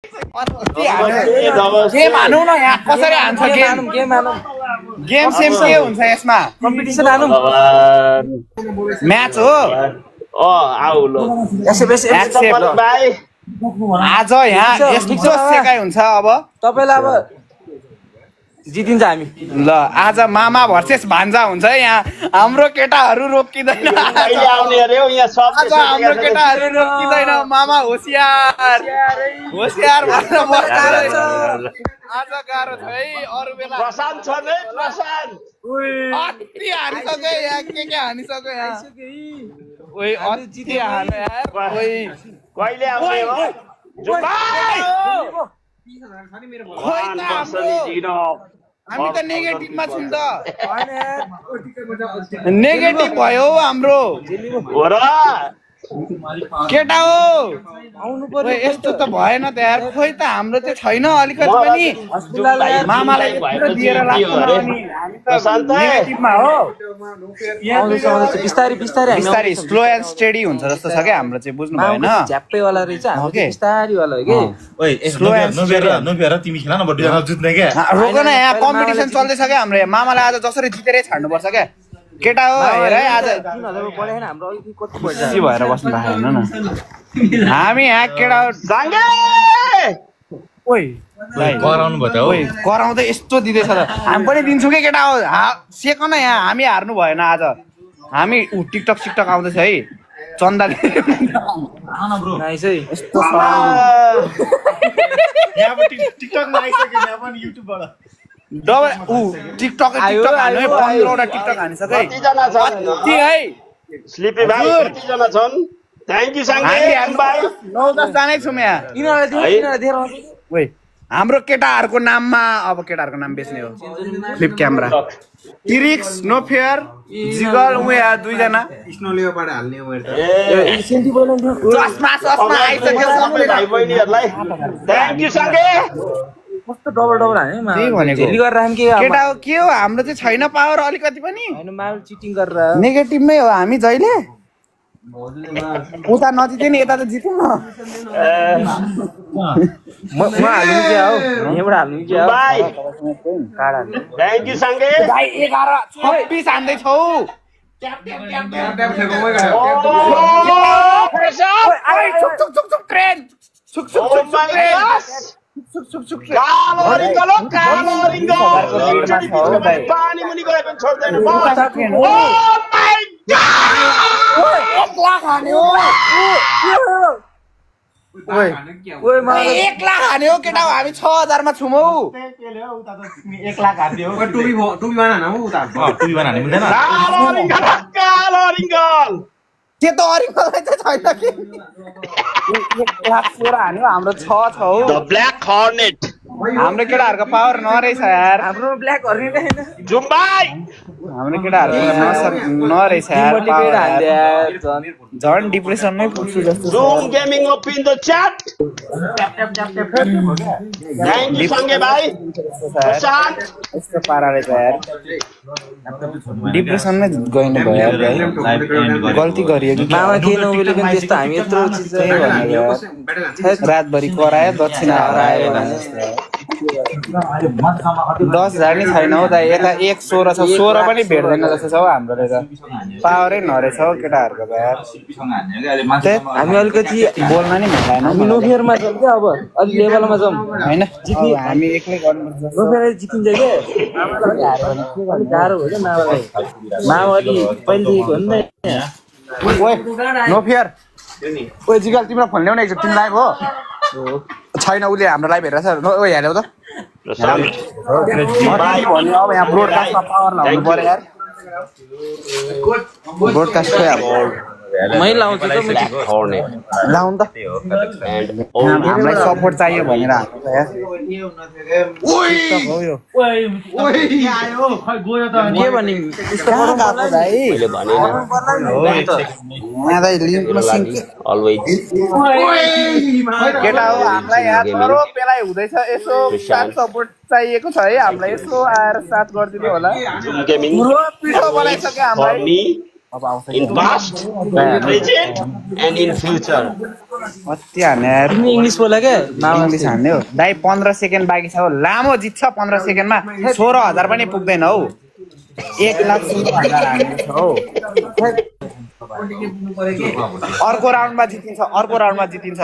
Game हानौँ न यहाँ कसरी हान्छ गेम सेम के हुन्छ यसमा कम्पिटिसन हानौँ म्याच हो आज यहाँ यस्तो सेकाइ हुन्छ अब तपाईलाई अब जितिन्छ हामी ल आज मामा भर्सेस भान्जा हुन्छ है यहाँ हाम्रो केटाहरू रोकिँदैन आज हाम्रो केटाहरू रोकिँदैन मामा होसियार होसियार भनेर बस्छ आज गाह्रो छ है अरू बेला प्रशान्त छ नि प्रशान्त अति हानिसक्यो यहाँ के हानिसक्यो यहाँ ओइ अति हान्यो यार ओइ कहिले आउने हो हामी त नेगेटिभमा छौँ त नेगेटिभ भयो हाम्रो केटा हो यस्तो त भएन त यार खोइ त हाम्रो चाहिँ छैन अलिकति पनि मामालाई दिएर नेगेटिभमा हो बिस्तारै स्लो एन्ड स्टेडी हुन्छ जस्तो छ क्या हाम्रो चाहिँ बुझ्नु भएन झ्याप्पैवाला रहेछ बिस्तारीवाला हो कि स्लो एन्ड तिमी खेला न बड्डी जुत्ने क्या रोक न यहाँ कम्पिटिसन चल्दैछ क्या हाम्रो यहाँ मामालाई आज जसरी जितेरै छाड्नुपर्छ क्या केटा हो हेर है आज भएर बस्नु भएको होइन न हामी यहाँ केटा कराउँदै यस्तो दिँदैछ त हामी पनि दिन्छौँ कि केटा हो सेक न यहाँ हामी हार्नु भएन आज हामी टिकटक सिकटक आउँदैछ है चन्दा टिकटक हान्यो 15वटा टिकटक हानिसक्यो है स्लिपी भाइ कतिजना छन् थ्यांक यू सांगे भाइ 9-10 जनै छौँ यहाँ ओइ हाम्रो केटाहरूको नाममा अब केटाहरूको नाम बेच्ने हो फ्लिप क्यामेरा तिरिक्स नो फेयर जिगल उ यहाँ दुईजना स्नोलेबाट हाल्ने चस्मा आइसक्यो सबै भाइ बहिनीहरूलाई थ्यांक यू सांगे कस्तो डबल हाने झेली गरेर राख्नु केटा हो के हो हाम्रो चाहिँ छैन पावर अलिकति पनि हैन माल चिटिङ गरेर नेगेटिभमै हो हामी जहिले उता नजिते नि यता त जितौँ न म हाल्नु क्या हो यहाँबाट हाल्नु क्या भाइ थ्यांक यू सांगे भाइ 11-26 हान्दै छौ ट्रेन पानी मुनि गए पनि छोड्दैन एक लाख हाने हो केटा हामी 6000 मा छौँ हौ 1 लाख हान्दियो टुबी बनाना हो उता टुबी बनाने मिल्दैन त्यो त अरिमलाई त छैन कि 1 लाख 16 हान्यो हाम्रो 6 छ हौ द ब्ल्याक हर्नेट हाम्रो केटाहरूको पावर नरहेछ यार हाम्रो ब्ल्याक हर्नेट हैन जुम्बाई हाम्रो केटाहरूको नरहेछ यार झन् डिप्रेसनमै पुग्छु जस्तो zoom gaming open the chat thank you संगे भाइ प्रशान्त यस्तो पाराले छ यार डिप्रेसनमै गइनु भयो यार गल्ती गरियो कि मामा के नबोले पनि त्यस्तो हामी यत्रो चिज रातभरि करायो दक्षिणा हरायो भने 10,000 नि छैन हौ दाइ यता 116 छ 16 पनि भेट्दैन जस्तो छ हौ हाम्रो त पावरै नरहेछ हौ केटाहरूको त यार हामी अलिकति बोल्न नि मिल्दैन हामी नोफेयरमा छौँ क्या अब अलि लेभलमा छौँ हैन हामी एक्लै गर्नुपर्छ नोफेयर जितिन्छ के गाह्रो हो क्या मामालाई मामा अलि पहिलेदेखिको हो नि ओए नो फियर ओए जिगल तिम्रो फोन ल्याउन एकचोटि तिमी लाइभ हो छैन उसले हाम्रो लाइभ हेरेर छ ओए हेर्यौ त भन्यो अब यहाँ ब्रोडकास्टमा पावर लाउनु पर्यो यार ब्रोडकास्ट खोइ अब मै लाउँछु त लाउनु त हामीलाई सपोर्ट चाहियो भनेर के भन्ने केटा हो हामीलाई यहाँ तरो पेलाइ हुँदैछ यसो साथ सपोर्ट चाहिएको छ है हामीलाई यसो आएर साथ गरिदिनु होला पिठो बनाइसक्यो हामीलाई अब आउँछ in past, in present, and in future. कति हान्ने यार तिमी इंग्लिश बोला क्या इंग्लिश हान्ने हो दाइ 15 सेकेन्ड बाँकी छ हो लामो जित्छ 15 सेकेन्डमा 16,000 पनि पुग्दैन हौ 1,16,000 हान्ने छ हौ अर्को राउन्डमा जितिन्छ